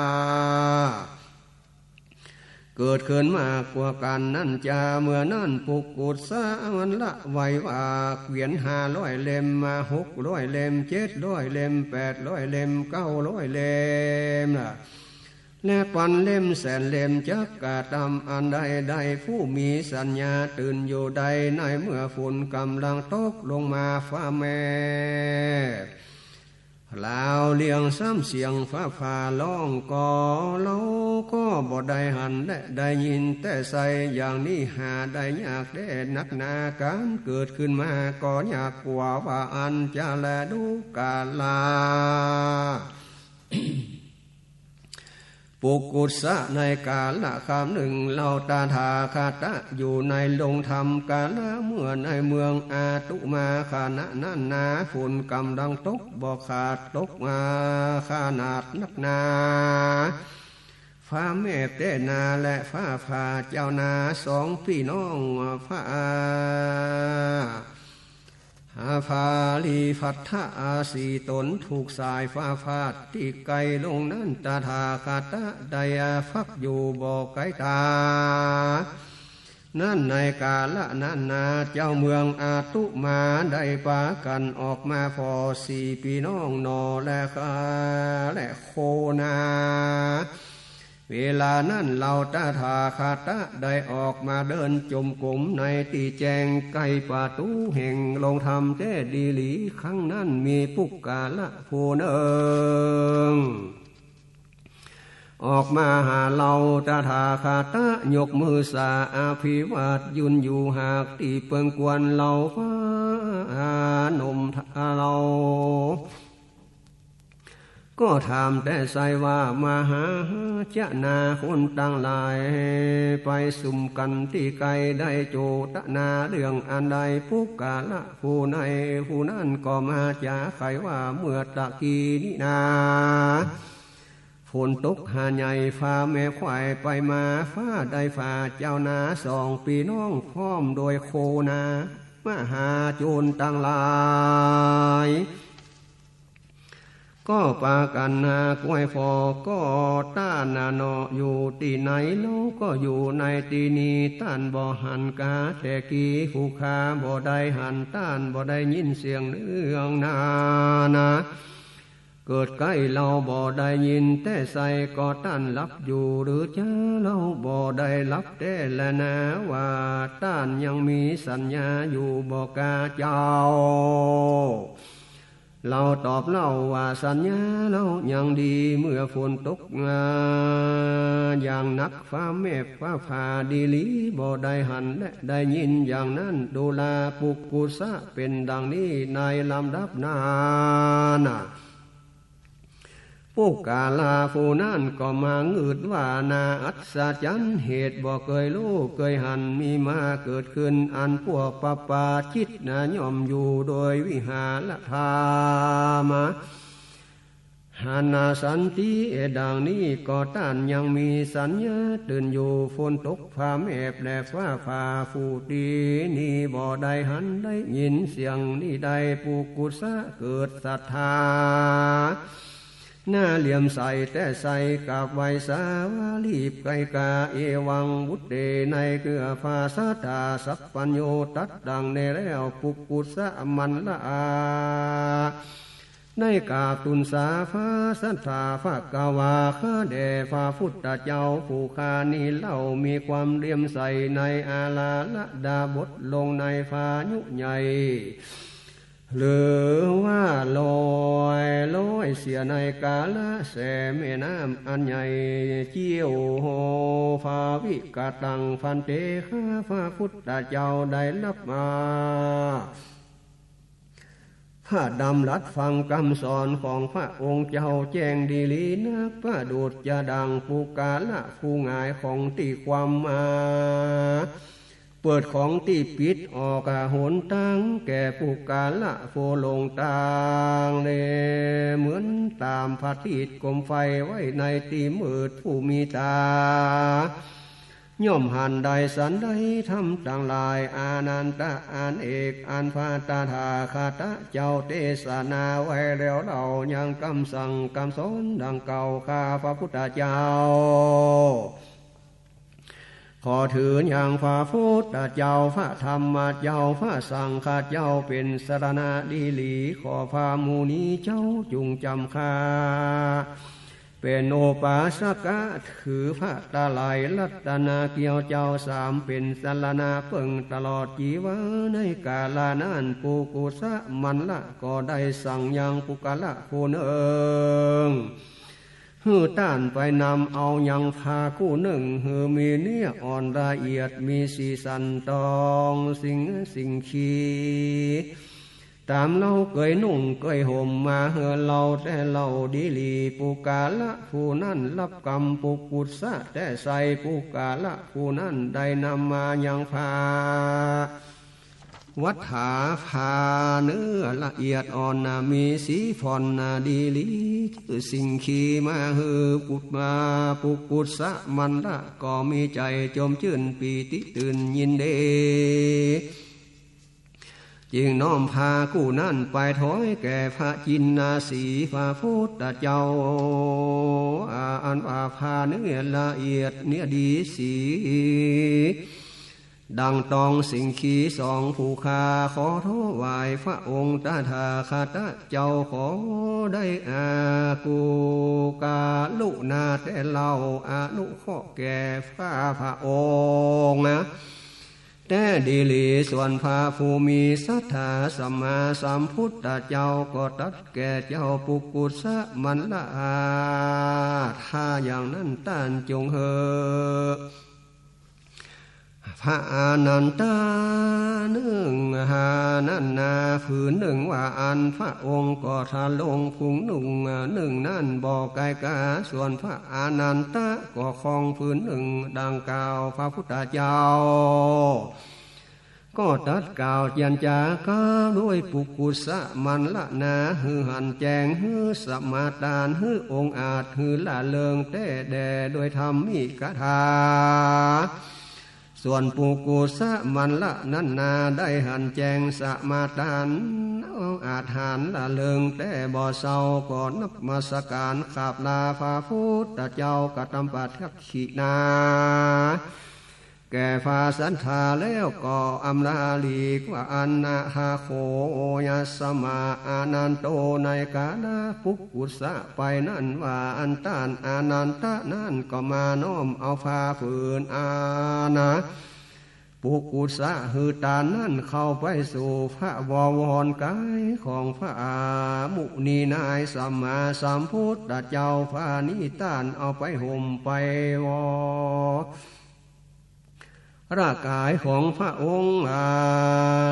เกิดขึ้นมากกว่ากั๋นนั้นจา เมื่อนั้นปุกุสะมัลละไหว้ว่า เกวียนห้าร้อยเล่มมา หกร้อยเล่ม เจ็ดร้อยเล่ม แปดร้อยเล่ม เก้าร้อยเล่มละ และปันเล่มแสนเล่มจักกระทำอันใดได้ ผู้มีสัญญาตื่นอยู่ได้ ในเมื่อฝนก่ำลังตกลงมา ฟ้าแมบ ลาวเลียงซ้ำเสียงฟ้าผ่าฮ้อง ก็เฮาก็บ่ได้หันและได้ยินแต่ใส อย่างนี้หาได้ยากแต๊นักหนา ก๋านเกิดขึ้นมาก็ยากกว่า ว่าอั้นจะแลดูรา ปุกุสะ ในกาละครั้งนึ่ง เฮาตถาคตะอยู่ในโฮงธรรมกาละเมื่อในเมืองอาตุมา ขณะนั้นนาฝนก่ำลังตกบ่ขาดตกมาขนาดนักหนา ฟ้าแมบแต๊นา และฟ้าผ่าเจ้านา สองปี้น้อง พระ พระปริภัททะสี่ต๋นถูกสายฟ้าฟาดตี้ไกลลงนั้น ตถาคตะได้พักอยู่บ่ไกลต๋า นั้นในกาละนั้นนา เจ้าเมืองอาตุมาได้ปากั๋นออกมาผ่อสี่ปี้น้องหน่อ และ และโคนา เวลานั้นเฮาตถาคตะได้ออกมาเดินจงกรมในตี้แจ้งใก้ประตู๋แห่งโฮงธรรมแต๊ดีหลี ครั้งนั้นมีปุคคละผู้นึ่ง ออกมาหาเฮาตถาคตะ ยกมือสาอภิวาท ยืนอยู่หากตี้เปิงควร เฮาผ้านมเฮา ก็ถามแต่ใสว่า มหาชนาคนตังหลาย ไปสุมกั๋นตี้ใกล้ได้โจทนาเรื่องอันใด ปุคคละผู้ในผู้นั้นก็มาจ๋าไขว่า เมื่อตะกี้นี้นา ฝนตกหาใหญ่ ฟ้าแมบไขว่ไปมา ฟ้าได้ผ่าเจ้านาสองปี้น้อง พร้อมโดยโคนา มหาโจรตังหลาย ก็ปากั๋นหากล้วยผ่อ ก็ต้านนาเนาะ อยู่ตี้ไหนเฮาก็อยู่ในตี้นี้ ต้านบ่หันกาแต่กี้ ผู้ข้าบ่ได้หัน ต้านบ่ได้ยินเสียงเรื่องนานา เกิดใก้เฮาบ่ได้ยินแต่ใส ก็ต้านหลับอยู่หรือจา เฮาบ่ได้หลับแต๊แลนา ว่าต้านยังมีสัญญาอยู่บ่กาเจ้า เฮาตอบเล่าว่าสัญญาเฮายังดี เมื่อฝนตกมาอย่างหนัก ฟ้าแมบฟ้าผ่าดีหลี บ่ได้หันและได้ยินอย่างนั้น ดูราปุกุสะ เป๋นดังนี้ในลำดับนั้นนา ปุคคละผู้นั้นก็มางืดว่า น่าอัศจรรย์ เหตุบ่เกยฮู้เกยหัน มีมาเกิดขึ้น อันพวกปปะจิตนาย่อมอยู่โดยวิหารธรรม หันนาสันติ ดังนี้ก็ต้านยังมีสัญญาตื่นอยู่ ฝนตกฟ้าแมบและฟ้าผ่า ผู้ตี้นี้บ่ได้หันได้ยินเสียงนี้ได้ ปุกุสะเกิดศรัทธา หน้าเลื่อมใสแต่ใส กราบไหว้สาวารีบไกลกา เอวัง วุตเต ในเกื้อฟ้าสัตถา สัพพัญญู ตรัสดังนี้แล้ว ปุกุสะมัลละอา ได้กราบทูลสาพระสัตถา ภะคะวา ข้าแด่พระพุทธเจ้า ผู้ข้านี้เล่า มีความเลื่อมใสในอาราธดาบท ลงในพายุใหญ่ หรือว่าลอย ลอยเสียในกาละแส แม่น้ำอันใหญ่ เจียวโห ภาวิกตัง ภันเต ข้าพระพุทธเจ้าได้ฮับมา พระดำรัสฟังกำสอนของพระองค์เจ้าแจ้งดีหลีนัก ประดุจจะดั่งปุคคละผู้หงายของตี้คว่ำมา เปิดของตี้ปิดออกหนตางแก่ปุคคละผู้หลงตางแล เหมือนต๋ามพระอาทิตย์โกมไฟไว้ในตี้มืด ผู้มีต๋า ย่อมหันได้สันใดธรรมตังหลาย อานันตะ อันเอก อันพระตถาคตะเจ้าเตสนาไว้แล้วเล่า ยังกำสั่งกำสอนดังเก่า ข้าพระพุทธเจ้า ขอถือยังพระพุทธเจ้า พระธรรมเจ้า พระสังฆเจ้า เป๋นสรณะดีหลี ขอพระมุนีเจ้าจุ่งจ๋ำข้า เป๋นอุปาสกะ ถือพระไตรรัตนเกี้ยวเจ้าสาม เป๋นสรณะเปิ้งตลอดจีวา ในกาละนั้น ปุกุสะมัลละก็ได้สั่งยังปุคคละผู้นึ่ง หื้อต้านไปนำเอายังพรากู้นึ่ง หื้อมีเนื้ออ่อนละเอียด มีสีสันตองสิง สิงขี ต๋ามเฮาเกยนุ่งเกยห่มมาหื้อเฮาแต่เฮาดีหลี ปุคคละผู้นั้นฮับกำปุกุสะแต่ใส ปุคคละผู้นั้นได้นำมายังพรา วัฏฐา พราเนื้อละเอียดอ่อนนา มีสีผ่อนนาดีหลี จื้อสิงขีมาหื้อปุคคละ ปุกุสะมัลละก็มีใจ๋จมจื้นปีติตื่นยินดี จึงน้อมพรากู้นั้นไปถวายแก่พระจินนาสีห์ พระพุทธเจ้า อันว่าพราเนื้อละเอียดเนื้อดีสี ดังตองสิงขีสอง ผู้ข้าขอถวายพระองค์ตถาคตะเจ้า ขอได้อากุกรุณาแต่เฮา อนุเคราะห์แก่ข้าพระองค์นะ แต่ดีหลี ส่วนพระผู้มีศรัทธาสัมมาสัมพุทธเจ้าก็ตรัสแก่เจ้าปุกุสะมัลละ ถ้าอย่างนั้นต้านจงหื้อ พระอานันทะนึ่งหานั้นนา ผืนนึ่งว่าอั้น พระองค์ก็ทรงพุงนุ่งนึ่งนั้นบ่ไกลกา ส่วนพระอานันทะก็ครองผืนนึ่งดังกล่าว พระพุทธเจ้าก็ตรัสกล่าวเจียรจากับด้วยปุกุสะมัลละนา หื้อหันแจ้ง หื้อสมาทาน หื้อองอาจ หื้อร่าเริงแต๊แด่ ด้วยธรรมิกถา ส่วนปุกุสะมัลละนั้นนา ได้หันแจ้งสมาทาน องอาจหาญร่าเริงแต๊บ่เซา ก็นมัสการกราบลาพระพุทธเจ้ากระทำปาฐักขิณา แก่พระศรัทธาแล้วก็อำลาหลีกว่าอั้น อะถะโข ยัสมา อานันโท ในกาละปุกุสะไปนั้นว่าอั้น ต้านอานันทะนั้นก็มาน้อมเอาผ้าผืนอานะ ปุกุสะหื้อตานนั้นเข้าไปสู่พระบวรกายของพระมุนีนายสัมมาสัมพุทธเจ้า ผ้านี้ต้านเอาไปห่มไปวอ ร่างกายของพระองค์ อ่า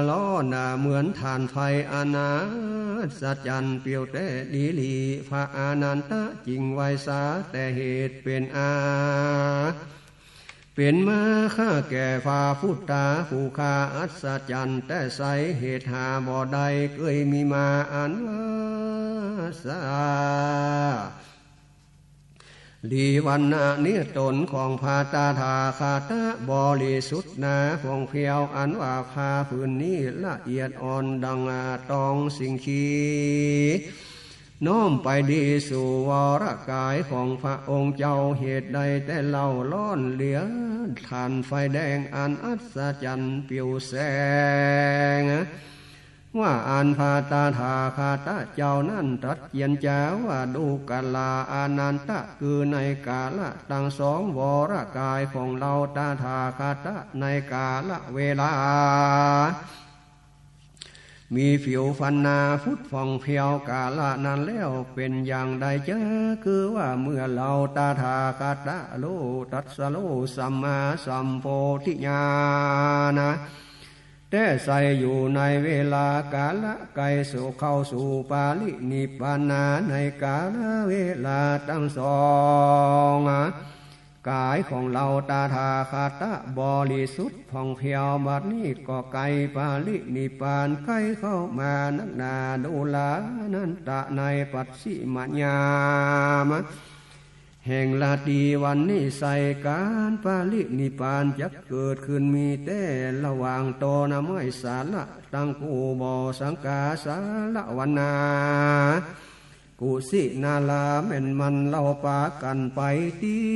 ฮ้อนนาเหมือนถ่านไฟ อันอัศจรรย์เปี่ยวแต๊ดีหลี พระอานันทะจึงไหว้สาแต่เหตุเป๋นอา ป๋นมาข้าแก่พระพุทธาผู้ข้าอัศจรรย์แต๊ไซ เหตุหาบ่ได้เกยมีมาอันว่าสา ลีวรรณะเนื้อต๋นของพระตถาคตะบริสุทธิ์นาผ่องแผ้ว อันว่าผ้าผืนนี้ละเอียดอ่อนดังตองสิงขี น้อมไปดีสู่วรกายของพระองค์เจ้า เหตุใดแต๊เล่า ร้อนเหลือถ่านไฟแดงอันอัศจรรย์ปิวแสง ว่าอันพระตถาคตะเจ้านั้นตรัสเจียรจาว่า ดูกราอานันทะ คือในกาละตังสอง วรกายของเฮาตถาคตะในกาละเวลา มีผิวพรรณนาผุดผ่องแผ้วกาละนั้นแล้ว เป๋นอย่างใดจ๊ะ คือว่าเมื่อเฮาตถาคตะรู้ตรัสรู้สัมมาสัมโพธิญาณ แต๊ไซอยู่ในเวลากาละใก้สู่เข้าสู่ปรินิพพานา ในกาละเวลาตังสอง กายของเฮาตถาคตะบริสุทธิ์ผ่องแผ้วบัดนี้ก็ใก้ปรินิพพานใก้เข้ามานักหนา ดูราอานันทะ ในปัจฉิมยาม แห่งราตรีวันนี้ไซ ก๋านปรินิพพานจักเกิดขึ้นมีแต๊ระหว่างตอไม้สาละตังคู่บ่อสังกาสาละวนา กุสินาราแม่นมัน เฮาปากั๋นไปตี้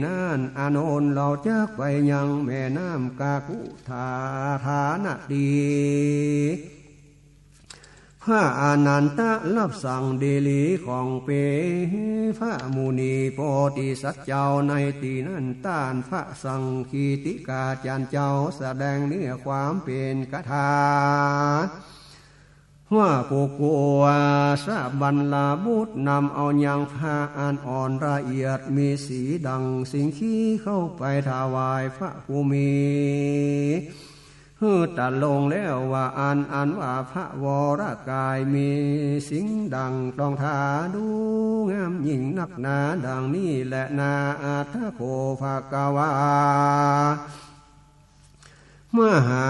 นั้น อานนท์ เฮาจักไปยังแม่น้ำกากุธา ธานาตี พระอานันทะฮับสั่งดีหลีของเป๋นพระมุนีโพธิสัตว์เจ้าในตี้นั้น ต้านพระสังฆีติกาจารย์เจ้าแสดงเนื้อความเป๋นคาถา ว่ากุกุสะบัลลบุตรนำเอายังผ้าอันอ่อนละเอียดมีสีดังสิงขีเข้าไปถวายพระผู้มี หื้อตรัสลงแล้วว่า อัน อันว่าพระวรกายมีสิงดังตองทา ดูงามยิ่งนักหนา ดังนี้แลนา อัตถโข ภะคะวา มหา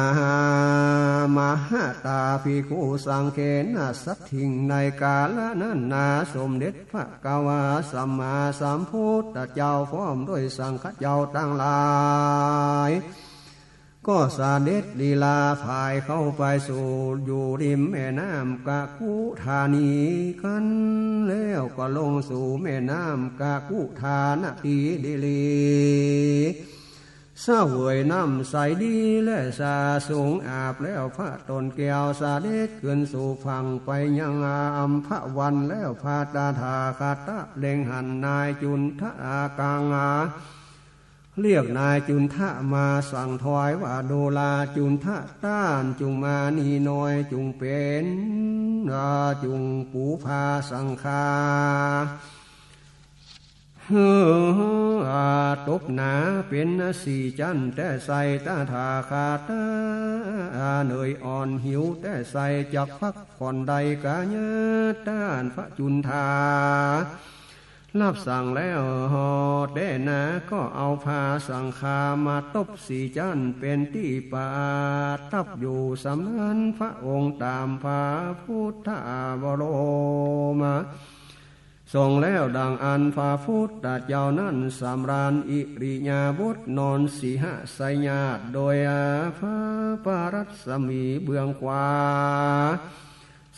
มหตา ภิกขุสังเฆนะ สัตถิง ในกาละนั้นนา สมเด็จพระกวาสัมมาสัมพุทธเจ้าพร้อมด้วยสังฆะเจ้าตังหลาย ก็เสด็จลีลาผ่ายเข้าไปสู่อยู่ริมแม่น้ำกากุธานีกั๋น แล้วก็ลงสู่แม่น้ำกากุธานาตีดีหลี เสวยน้ำใสดีและสะสุงอาบแล้วพระต๋นแก้ว เสด็จขึ้นสู่ฝั่งไปยังอัมพวัน แล้วพระตถาคตะเล็งหันนายจุนทะอากังอา เรียกนายจุนทะมาสั่งถอยว่า ดูราจุนทะ ต้านจุ่งมานี่หน่อย จุ่งเป๋น อ่า จุ่งปูพาสังฆา หื้อ อ่า ตบหนาเป๋นสี่จั้นแต๊ไซ ตถาคตะ อ่า เหนื่อยอ่อนหิวแต๊ไซ จักพักผ่อนได้กาญา ต้านพระจุนทา ฮับสั่งแล้วแต๊นา ก็เอาพาสังฆามาตบสี่จั้นเป๋นตี้ประทับอยู่ สำนั้นพระองค์ต๋ามพระพุทธบรม ทรงแล้วดังอันพระพุทธเจ้านั้นสำราญอิริยาบถนอนสีหสยาสน์ โดยพระปรัศมีเบื้องขวา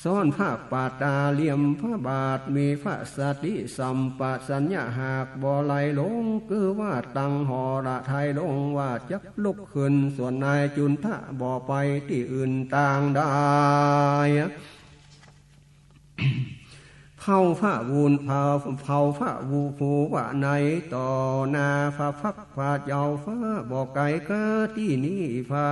ซ้อนพระปาตาเหลี่ยมพระบาท มีพระสติสัมปชัญญะหากบ่ไหลลง คือว่าตั้งหฤทัยลงว่าจักลุกขึ้น ส่วนนายจุนทะบ่ไปตี้อื่นตางใด เผาพระวุน เผา เผาพระวุภูวะในต่อหน้าพระพักตร์พระเจ้าฟ้าบ่ไกลกาตี้นี้ พระ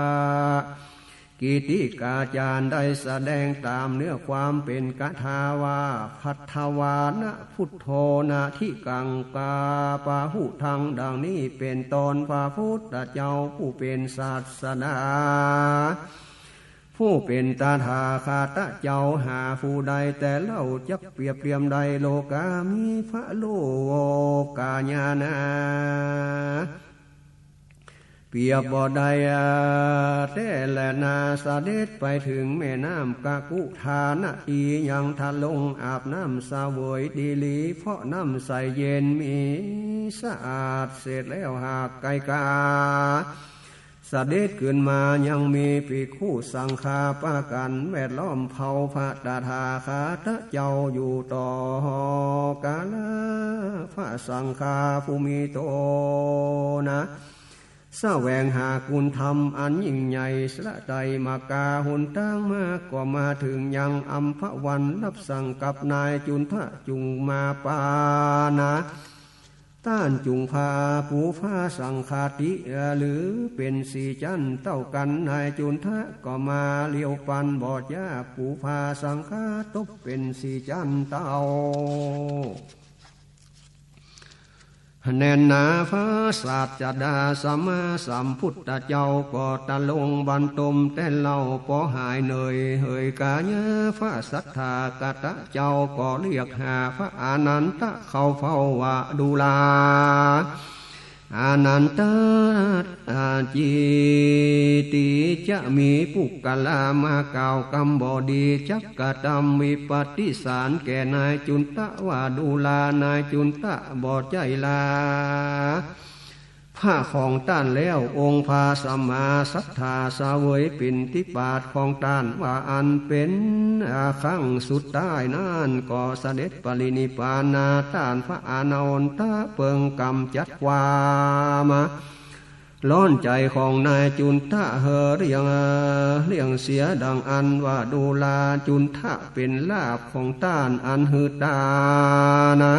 กิติกาจารย์ได้แสดงต๋ามเนื้อความเป๋นคาถาว่า ภัททวานะพุทโธนาธิกังกาปะหุทัง ดังนี้เป๋นต้น พระพุทธเจ้าผู้เป๋นศาสดา ผู้เป๋นตถาคตะเจ้าหาผู้ใดแต่เล่าจักเปรียบเทียมได้ โลกามิ พระโลกาญาณา เปรียบบ่ได้แต๊แลนา เสด็จไปเถิงแม่น้ำกกุธานะตี ยังทรงอาบน้ำเสวยดีหลี เพราะน้ำใสเย็นมีสะอาด เสร็จแล้วหากไกลกา เสด็จขึ้นมายังมีภิกขุสังฆาปากั๋นแวดล้อมเฝ้าพระตถาคตเจ้าอยู่ต่อ กาละพระสังฆาผู้มีโตนะ แสวงหาคุณธรรมอันยิ่งใหญ่สะใส มากาหนตางมาก็มาเถิงยังอัมพวัน รับสั่งกับนายจุนทะจุ่งมาปานะ ต้านจุ่งพาปู๋พาสังฆาติ หรือเป๋นสี่จั๊นเต้ากั๋น นายจุนทะก็มาเลียวปันบ่จ๊า ปู๋พาสังฆาตบเป๋นสี่จั๊นเต้า แน่นหนา พระศาสดาสัมมาสัมพุทธเจ้าก็ตรงบันตมแต่เล่า ปอหายเหนื่อยเหยก๋ายา พระสัตถาคตเจ้าก็เรียกหาพระอานันทะเข้าเฝ้าว่า ดูราอานันทะ อาจีติ จะมีปุคคละมากล่าวกำบ่ดี จักกระตำวิปฏิสารแก่นายจุนทะว่า ดูรานายจุนทะบ่ใจ้ลาพระของต้านแล้ว องค์พระสัมมาสัตถาเสวยปิณฑิบาตของต้านว่าอันเป๋นครั้งสุดท้ายนั้น ก็เสด็จปรินิพพานา ต้านพระอานันทะเปิงกำจัดความ ร้อนใจ๋ของนายจุนทะหื้อเลี่ยง เลี่ยงเสียดังอั้นว่า ดูราจุนทะ เป๋นลาภของต้านอันหื้อตานะ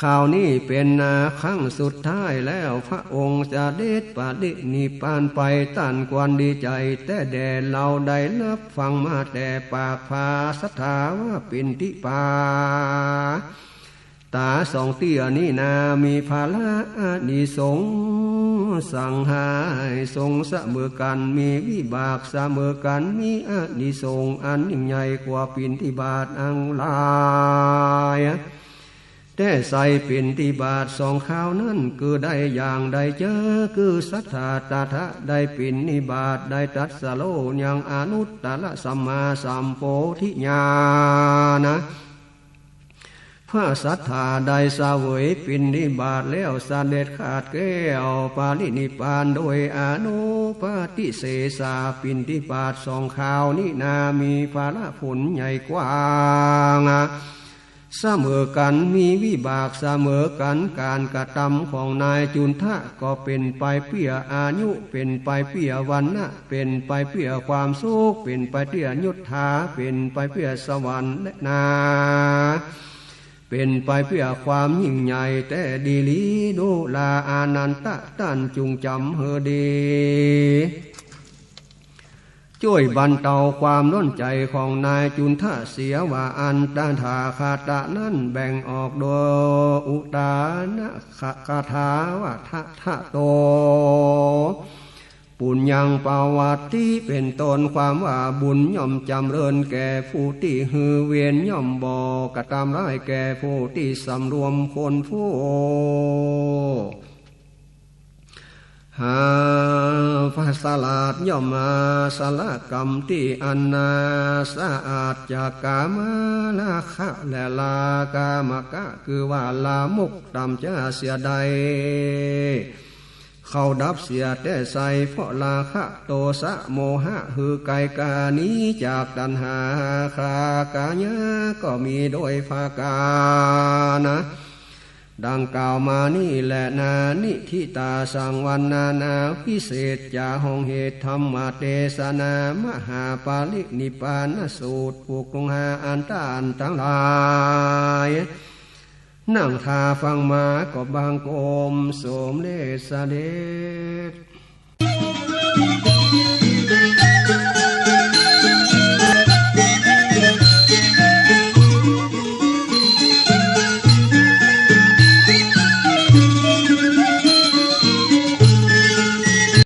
คราวนี้เป๋นนาครั้งสุดท้ายแล้ว พระองค์เสด็จปรินิพพานไป ต้านควรดีใจ๋แต๊แด่ เฮาได้ฮับฟังมาแต่ปากพระสัตถาว่า ปิณฑิปา ตาสองเตี้ยนี้นา มีผละอานิสงส์สังหายสงส์เสมอกั๋น มีวิบากเสมอกั๋น มีอานิสงส์อันยิ่งใหญ่กว่าปิณฑิบาตอันหลาย แต๊ไส้ปิณฑิบาตสองคราวนั้น คือได้อย่างใดจ๊า คือสัตถาตถะได้ปิณฑิบาต ได้ตรัสรู้ยังอนุตตรสัมมาสัมโพธิญาณ พระสัตถาได้เสวยปิณฑิบาตแล้ว เสด็จขาดแก้วปรินิพพานโดยอนุปาทิเสสะ ปิณฑิบาตสองคราวนี้นา มีผละผลใหญ่กว้างเสมอกั๋น มีวิบากเสมอกั๋น ก๋านกระตำของนายจุนทะก็เป๋นไปเปื้ออายุ เป๋นไปเปื้อวรรณะ เป๋นไปเปื้อความสุข เป๋นไปเปื้อยัตถา เป๋นไปเปื้อสวรรค์แลนา เป๋นไปเปื้อความยิ่งใหญ่แต๊ดีหลี ดูราอานันทะ ต้านจุ่งจ๋ำหื้อดี จ้วยบรรเตาความร้อนใจ๋ของนายจุนทะเสียว่าอั้น ตถาคตะนั้นแบ่งออกโดยอุทานะคาถาว่า ทะทะโต ปุญญังปะวัตติ เป๋นต้นความว่าบุญย่อมจ๋ำเริญแก่ผู้ตี้หื้อ เวรย่อมบ่กระตำร้ายแก่ผู้ตี้สำรวมคนผู้หา พระสลาดย่อมมาสละกรรมตี้อันนาสะอาดจากกามาราคะและราคะมกะ คือว่าลามกต่ำจ๊าเสียได้ เขาดับเสียแต๊ไส้ เพราะราคะโตสะโมหะหื้อไกลก๋าหนีจากตัณหา คากายะก็มีโดยประก๋านะ ดังกล่าวมานี้แลนา นิธิตาสังวรรณนา วิเศษจาห้องเหตุธรรมเตสนา มหาปรินิพพานสูตร ผู้กรุณาอันต้านตังหลาย นั่งท่าฟังมาก็บังคมสมเด็จเสด็จ